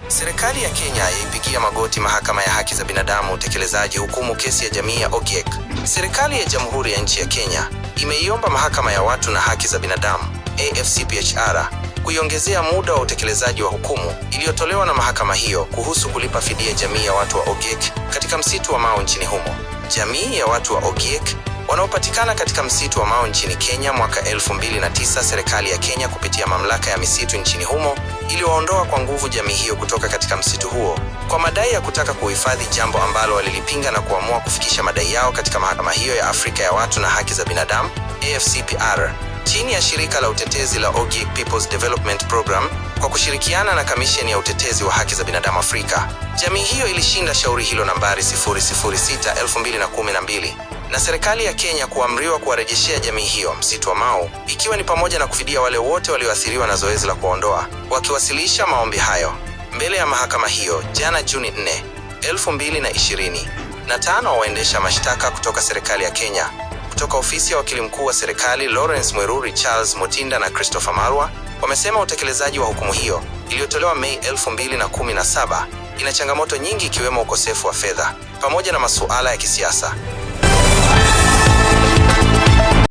Serikali ya Kenya yaipigia magoti mahakama ya haki za binadamu utekelezaji hukumu kesi ya jamii ya Ogiek. Serikali ya Jamhuri ya nchi ya Kenya imeiomba mahakama ya watu na haki za binadamu AFCPHR kuiongezea muda wa utekelezaji wa hukumu iliyotolewa na mahakama hiyo kuhusu kulipa fidia jamii ya watu wa Ogiek katika msitu wa Mau nchini humo. Jamii ya watu wa Ogiek wanaopatikana katika msitu wa Mau nchini Kenya mwaka 2009, serikali ya Kenya kupitia mamlaka ya misitu nchini humo iliwaondoa kwa nguvu jamii hiyo kutoka katika msitu huo kwa madai ya kutaka kuhifadhi, jambo ambalo walilipinga na kuamua kufikisha madai yao katika mahakama hiyo ya Afrika ya watu na haki za binadamu AFCPR chini ya shirika la utetezi la Ogiek People's Development Program kwa kushirikiana na kamisheni ya utetezi wa haki za binadamu Afrika. Jamii hiyo ilishinda shauri hilo nambari 006 2012 na serikali ya Kenya kuamriwa kuwarejeshea jamii hiyo msitu wa Mau, ikiwa ni pamoja na kufidia wale wote walioathiriwa na zoezi la kuwaondoa. Wakiwasilisha maombi hayo mbele ya mahakama hiyo jana Juni 4, 2025, waendesha mashtaka kutoka serikali ya Kenya kutoka ofisi ya wakili mkuu wa serikali Lawrence Mweruri, Charles Mutinda na Christopher Marwa wamesema utekelezaji wa hukumu hiyo iliyotolewa Mei 2017 ina changamoto nyingi ikiwemo ukosefu wa fedha pamoja na masuala ya kisiasa.